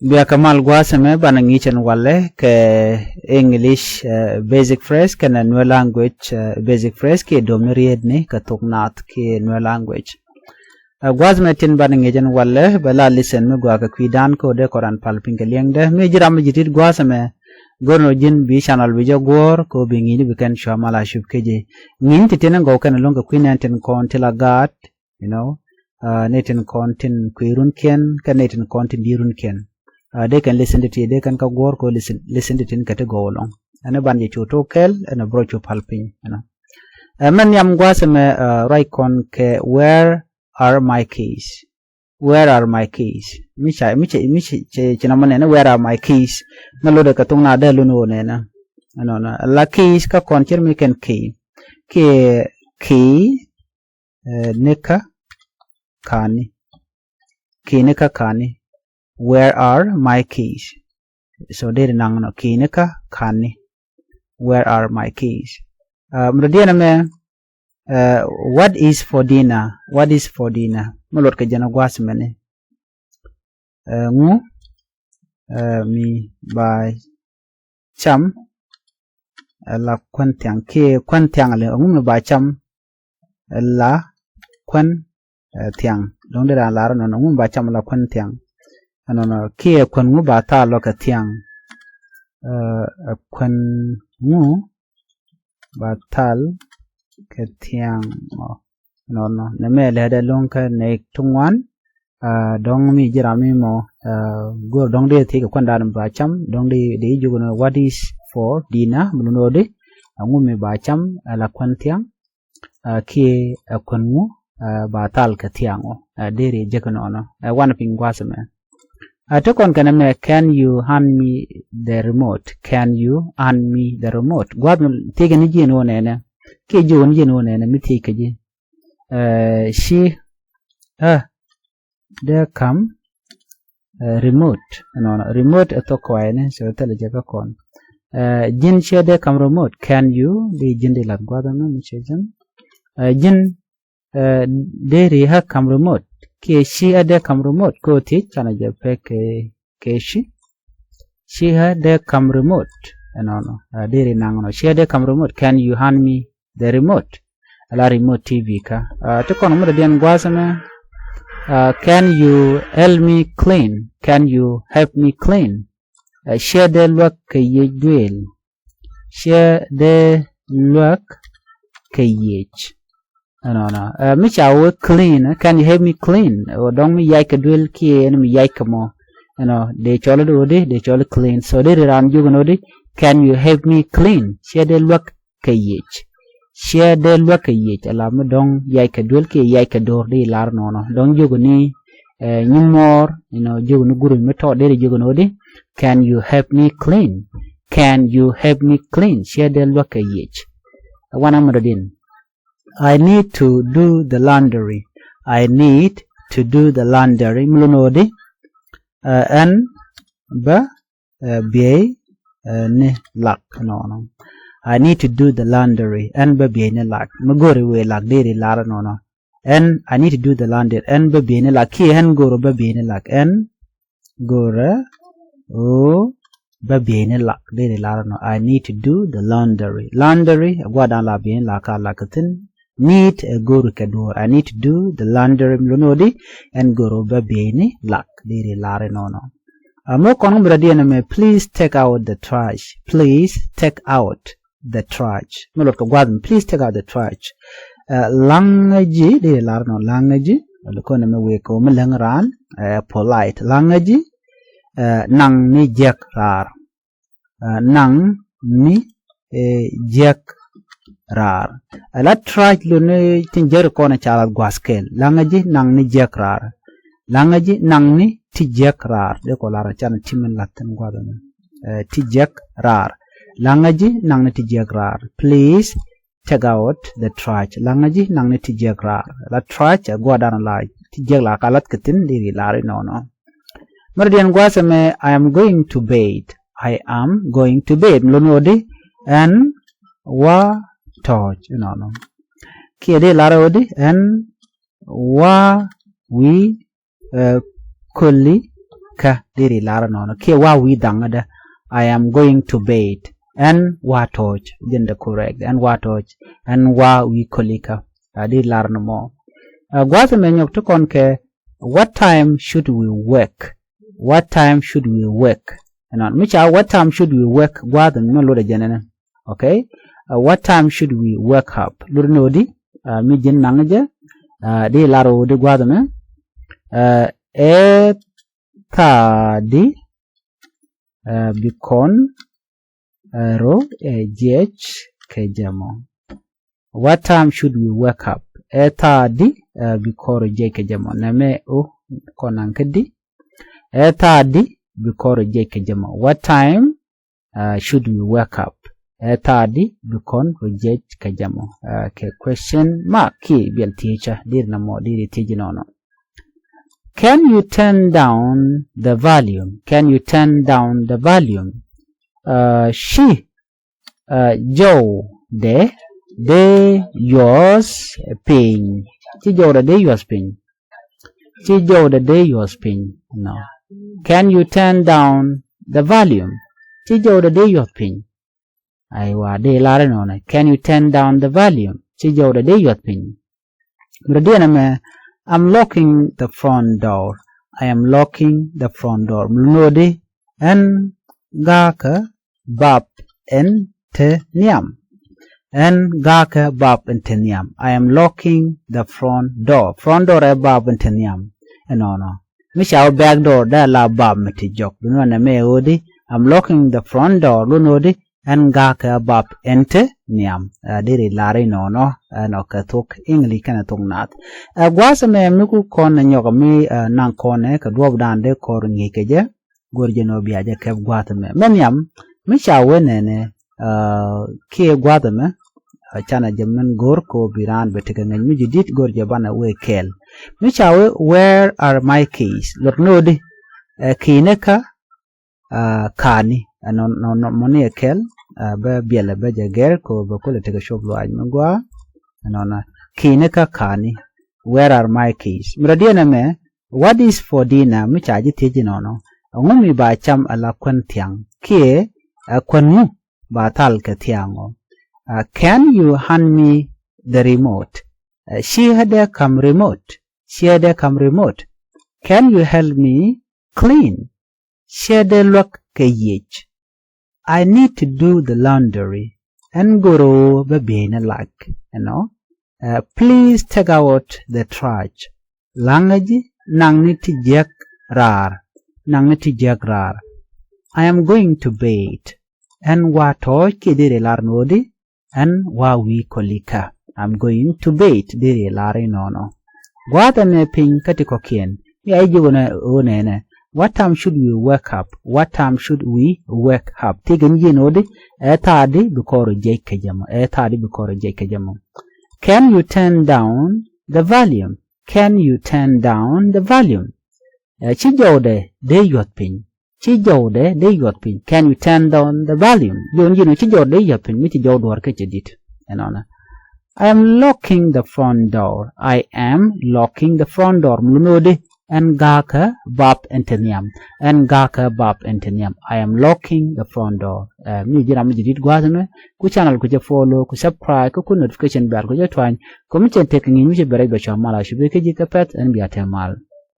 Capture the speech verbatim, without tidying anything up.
Bia kɛ mal gua̱a̱th ɛmɛ banɛ ŋi̱i̱c ɛn walɛ kɛ English, eh, basic phrase kɛnɛ Nuer language, eh, basic phrase kiɛ duɔ̱mni rietni kɛ thok naath kiɛ Nuer language. Eh, gua̱a̱th ɛmɛ tin banɛ ŋi̱i̱c ɛn walɛ bɛ la listen mi gɔaa kɛ kui̱dan kä ɣöö dee kɔn raan pal piny kɛ liɛŋdɛ. Mi ji̱ ram mi ji̱ tit gua̱a̱th ɛmɛ, go̱r ni ɣöö ji̱n bi channel bi jɛ guɔ̱ɔ̱r kɛ ɣöö bi ŋi̱i̱cni bi kɛn cua mal a cup kä ji̱. Ŋi̱i̱cni ti tin in gɔw kɛn luŋ kɛ kui̱ nɛn tin kɔn ti la gaat, you know, uh, ni tin kɔn tin kui̱ runkiɛn kɛn ni tin kɔn tin di̱i̱t runkiɛn. Uh, dee kɛn listen ti ti, dee kɛn kä guɔ̱ɔ̱r kɛ ɣöö listen, listen ti tin kɛ ti gɔw ɛlɔ̱ŋ. Ɛn ɛ ban jɛ cu tok kɛɛl, ɛn ɛ bɛ rɔ cu pal piny, you know. Uh, mɛn nhiam gua̱a̱th ɛmɛ, uh, ruac kɔn kɛ where are my keys? Where are my keys? Mi ca, mi ca, mi ca, ci, ci nɔmɔ nɛnɛ, where are my keys? Mɛ lotdɛ kɛ thok naath dee lotni ɣöö nɛnɛ. Ɛnɔnɔ, la keys kä kɔn ce̱t mi kɛn key. Kiɛ key, eh, ni kä ka̱ni. Key ni kä ka̱ni. Where are my keys? So deri naŋ nɔ, key ni kä ka̱ni. Where are my keys? Uh, mi dɔ̱diɛn ɛmɛ, uh, what is for dinner? What is for dinner? Mi luɔt kɛ jɛn ɔ gua̱a̱th mɛni. Uh, ŋu, uh, mi ba cam, uh, la kuän thiaŋ kiɛ kuän thiaŋ li, ŋu mi ba cam, uh, la kuän, uh, thiaŋ. Dɔ̱ŋ dee raan lar ɛnɔnɔ, ŋu mi ba cam la kuän thiaŋ. Ɛnɔnɔ kiɛ kuän ŋu ba thal lɔ kɛ thiaŋ. Uh, uh, kuän ŋu ba thal kɛ thiaŋ ɔ. Nɔnɔ nɛ mɛ lɛ dɛ luŋ kä nɛ ti ŋuan. Uh, dɔ̱ŋ mi ji̱ ram mi mɔ, uh, go̱r dɔ̱ŋ dee thiec kɛ kuän dan ba cam, dɔ̱ŋ dee, dee jiök ni what is for dinner, mi lotni ɣöö di, uh, ŋu mi ba cam, uh, la kuän thiaŋ, uh, kiɛ, uh, kuän ŋu, uh, ba thal kɛ thiaŋ ɔ, uh, deri jek nɔnɔ, uh, wanɛ piny gua̱a̱th ɛmɛ. Uh, ti kɔn kɛn ɛmɛ, can you hand me the remote? Can you hand me the remote? Gua̱a̱th mi thiec kɛ ni ji̱ ɛn ɣöö nɛnɛ. Kiɛ jiök ni ji̱ ɛn ɣöö nɛnɛ, mi thiec kɛ ji̱. Uh, ci, uh, dee ka̱m, uh, remote. Ɛnɔnɔ, remote ɛ thok kɔayni, so thilɛ jɛ kä kɔn. Uh, ji̱n ciɛ dee ka̱m remote? Can you, di ji̱n di lat gua̱a̱th ɛmɛ, mi ciɛ ji̱n. Uh, ji̱n, uh, deri ɣä ka̱m remote? Kiɛ ci ɣä dee ka̱m remote? Kɛ ɣöö thiec canɛ jɛ pek kɛ, kɛ ci. Ci ɣä dee ka̱m remote? Ɛnɔnɔ, uh, deri naŋ nɔ. Ci ɣä dee ka̱m remote? Can you hand me the remote? Ala remote T V kä. Uh, ti kɔn mi dɔ̱diɛn gua̱a̱th ɛmɛ, uh, can you help me clean? Can you help me clean? Uh, ciɛ dee luäk kɛ yiëc duëël? Ciɛ dee luäk kɛ yiëc? Ɛnɔnɔ. Uh, mi ca wee clean, uh, can you help me clean? Ɣöö dɔ̱ŋ mi yac kɛ duëël kiɛ ɛn mi yac kɛ mɔ. Ɛnɔ, dee cɔl i̱ di ɣöö di, dee cɔl i̱ clean. So deri raan jiök ɛn ɣöö di, can you help me clean? Ciɛ dee luäk kɛ yiëc. Ciɛ dee luäk kɛ yiëc, ala mi dɔ̱ŋ yac kɛ duëël kiɛ yac kɛ do̱r, di lar nɔnɔ. Dɔ̱ŋ jiök ni, eh, nyi mɔɔr, you know, jiök ni guruc mi tɔt, deri jiök ni ɣöö di, can you help me clean? Can you help me clean? Ciɛ dee luäk kɛ yiëc. Wanɛ mi dɔ̱diɛn. I need to do the laundry. I need to do the laundry. Mi lotni ɣöö di, eh, ɛn bä, eh, biey, eh, ni lak nɔnɔ. I need to do the laundry. Ɛn bä biey ni lak. Mi go̱o̱ri wëë lak, deri lar nɔnɔ. Ɛn, I need to do the laundry. Ɛn bä biey ni lak. Kiɛ ɛn go̱o̱r ɣöö bä biey ni lak. Ɛn go̱o̱r ɣöö bä biey ni lak. Deri lar nɔ. I need to do the laundry. Laundry, ɛ gua̱a̱th dan la biey ni lak, ka lak kɛ thi̱n. Need, ɛ go̱o̱r kɛ duɔ̱ɔ̱r. I need to do the laundry. Mi lotni ɣöö di, ɛn go̱o̱r ɣöö bä biey ni lak. Deri lar nɔnɔ. Uh, mi kɔn mi dɔ̱diɛn ɛmɛ, please take out the trash. Please take out the trash. Mi luɔt kɛ gua̱a̱th ɛmɛ, please take out the trash. Uh, la̱ŋä ji̱, deri lar nɔ, la̱ŋä ji̱. Ala kɔn ɛmɛ wëë kɛ ɣöö mi läŋ raan, uh, polite. La̱ŋä ji̱, uh, naŋ ni jiäk raar. Uh, naŋ ni, eh, jiäk raar. Ala trash lotni tin jiäk ri kɔn ɛ ca lath gua̱a̱th kɛl. La̱ŋä ji̱ naŋ ni jiäk raar. La̱ŋä ji̱ naŋ ni ti jiäk raar. Dee kɔ lar ɛ canɛ ti min lath thi̱n gua̱a̱th ɛmɛ. Eh, ti jiäk raar. La̱ŋä ji̱ naŋ ni ti jiäk raar. Please take out the trash. La̱ŋä ji̱ naŋ ni ti jiäk raar. La trash ɛ gua̱a̱th dan la ti jiäk la ka lath kɛ thi̱n, deri lar inɔnɔ. Mi dɔ̱diɛn gua̱a̱th ɛmɛ, I am going to bed. I am going to bed. Mi lotni ɣöö di, ɛn wa tɔ̱ɔ̱c inɔnɔ. Kiɛ deri lar ɣöö di, ɛn wa wi̱i̱, eh, köli kä, deri lar nɔnɔ. Kiɛ wa wi̱i̱ dhaŋädä, I am going to bed. Ɛn wa tɔc, jɛn the correct. Ɛn wa tɔc, ɛn wa wi̱i̱ kölikä. A, deri lar nɔmɔ. A, gua̱th mɛ nyɔk ti kɔn kɛ, what time should we wake? What time should we wake? Ɛnɔn, mi ca what time should we wake, gua̱th mɛ lotdɛ jɛn ɛnɛ. Okay? A, what time should we wake up? Lot ni odi, a, mi ji̱n naŋ jɛ, a, di lar odi gua̱th mɛ. A, ɛ tha̱a̱ di, a, bi kɔn, a, ro, ɛ jiɛc kɛ jɛmɔ. What time should we wake up? Ɛ tha̱a̱ di, a, bi kɔn ro jiɛc kɛ jɛmɔ. Nɛmɛ o, kɔn naŋ kä di. Ɛ tha̱a̱ di, bi kɔn ro jiɛc kɛ jɛmɔ. What time, a, should we wake up? Ɛ tha̱a̱ di, bi kɔn ro jiɛc kɛ jɛmɔ. A, kɛ question mark kiɛ biɛl thiecä, deri nɔmɔ, deri thiec nɔnɔ. Can you turn down the volume? Can you turn down the volume? A, ci, a, jɔwdɛ dee yuɔth piny. Ci jɔwdɛ dee yuɔth piny. Ci jɔwdɛ dee yuɔth piny. No. Can you turn down the volume? Ci jɔwdɛ dee yuɔth piny. Aiwa, dee lar nɔnɔ. Can you turn down the volume? Ci jɔwdɛ dee yuɔth piny. Mi rɔ diɛn ɛmɛ, I'm locking the front door. I am locking the front door. Mi lot ni odi, ɛn ga̱a̱kä bap in te nhiam. Ɛn ga̱a̱kä bap in te nhiam. I am locking the front door. Front door ɛ bap in te nhiam. Ɛnɔnɔ. Mi ca wä back door, dee la bap mi ti jɔk. Bi nɔnɔ mɛ odi, I'm locking the front door. Lot ni odi, ɛn ga̱a̱kä bap in te nhiam. A, deri lar inɔnɔ, ɛnɔ kɛ thok English kɛnɛ thok Naath. A, gua̱a̱th mɛ mi ku kɔn nyɔk mi, a, naŋ kɔn ɛ kɛ duɔp dan dee kɔr ŋi̱i̱c kɛ jɛ. Go̱r jɛ nɔ bia jɛ kɛp gua̱a̱th mɛ. Mɛ nhiam, mi ca wä nɛnɛ, a, kiɛ gua̱a̱th mɛ, a, canɛ jɛ min go̱r ko bi raan bɛ tekɛ ŋäc mi ji̱ di̱t go̱r jɛ banɛ wee kɛɛl. Mi ca wee, where are my keys? Lot ni odi, ɛ, ki̱i̱ni kä, a, ka̱a̱ni. Ɛ, nɔ, nɔ, nɔ, mɔni ɛ kɛl, a, bɛ biɛlɛ bɛ jɛ gɛr ko bɛ kulɛ tekɛ cop luaac mi gɔaa. Ɛ, nɔnɔ, ki̱i̱ni kä ka̱a̱ni. Where are my keys? Mi rɔ diɛn ɛmɛ, what is for dinner? Mi ca ji̱ thiec inɔnɔ. Ɛŋu mi ba cam ala kuän thiaŋ? Kiɛ, ɛ, kuän ŋu ba thal kɛ thiaŋ ɔ? A, can you hand me the remote? A, ciɛ dee kam remote? Ciɛ dee kam remote? Can you help me clean? Ciɛ dee luäk kɛ yiëc? I need to do the laundry. Ɛn go̱r ɣöö bä bieyni lak, you know. Uh, please take out the trash. La̱ŋä ji̱, naŋni ti jiäk raar. Naŋni ti jiäk raar. I am going to bed. Ɛn wa tɔ̱ɔ̱c kiɛ deri lar ni ɣöö di, ɛn wa wi̱i̱ kɔlikä. I'm going to bed, deri lar inɔnɔ. Gua̱a̱th ɛmɛ piny kä ti kɔ̱kiɛn. Mi a ji̱ ɣöö nɛ, ɣöö nɛnɛ. What time should we wake up? What time should we wake up? Ti gɛn ji̱ ni ɣöö di, ɛ tha̱a̱ di bi kɔr jiɛc kɛ jɛ mɔ. Ɛ tha̱a̱ di bi kɔr jiɛc kɛ jɛ mɔ. Can you turn down the volume? Can you turn down the volume? Ɛ, ci jɔwdɛ dee yuɔth piny. Ci jɔwdɛ dee yuɔth piny. Can you turn down the volume? Jɔw ni ji̱ ni ci jɔwdɛ dee yuɔth piny, mi ci jɔw duɔ̱ɔ̱r kä cɛ di̱t. Ɛnɔnɔ. I am locking the front door. I am locking the front door. Mi lot ni ɣöö di, ɛn ga̱a̱kä bap ɛn te nhiam. Ɛn ga̱a̱kä bap ɛn te nhiam. I am locking the front door. Ɛ, mi ji̱ ram mi ji̱ di̱t gua̱a̱th ɛmɛ, ku channel ku jɛ follow, ku subscribe, ku, ku notification bell ku jɛ tuany. Ku mi cɛ tek ŋi̱i̱c mi cɛ bɛ rɛc bɛ cua mal a cupi kä ji̱ kä pɛth ɛn bia te mal.